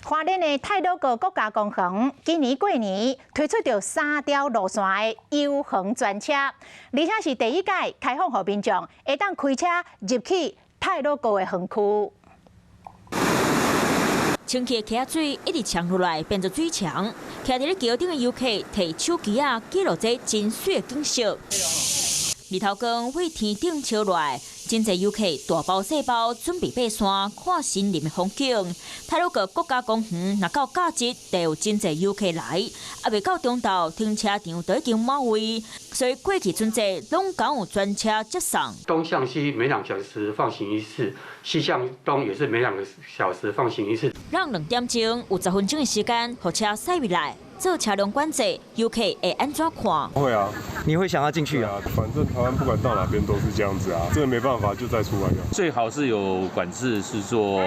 花蓮的太魯閣國家公園今年過年推出著三條路線的遊園專車，而且是第一屆開放予民眾會當開車入去太魯閣的園區。清氣的溪仔水一直沖落來，變做水牆。徛佇咧橋頂的遊客提手機仔記錄這真媠的景色。日頭光對天頂照落來，真濟遊客大包細包準備爬山看森林的風景。太魯閣國家公園若到假日，就有真濟遊客來，猶未到中晝停車場就已經滿位，所以過去春節攏總有專車接送。東向西每2小時放行一次，西向東也是每2個小時放行一次。讓2點鐘有10分鐘的時間，予車駛入來做車輛管制，遊客會按怎看？會啊，你會想要進去啊？反正台灣不管到哪邊都是這樣子啊，這個沒辦法就再出來。最好是有管制，是坐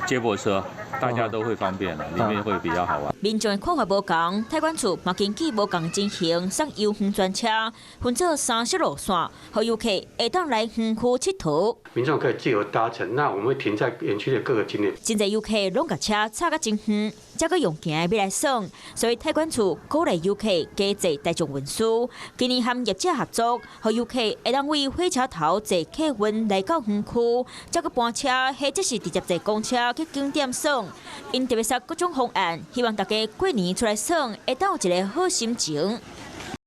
接駁車，大家都會方便啦，裡面會比較好玩。民眾的看法無仝，太管處嘛根據無仝情形，送遊園專車，分做三色路線，予遊客會當來園區𨑨迌。民眾可以自由搭乘，那我們會停在園區的各個景點。真濟遊客攏共車插甲真遠，才閣用行的欲來耍，所以太管處鼓勵遊客加坐大眾運輸。今年和業者合作，予遊客會當對火車頭坐客運來到園區，才閣搬車或者是直接坐公車去景點耍。𪜶特別設各種方案，希望大家過年出來耍，會當有一個好心情。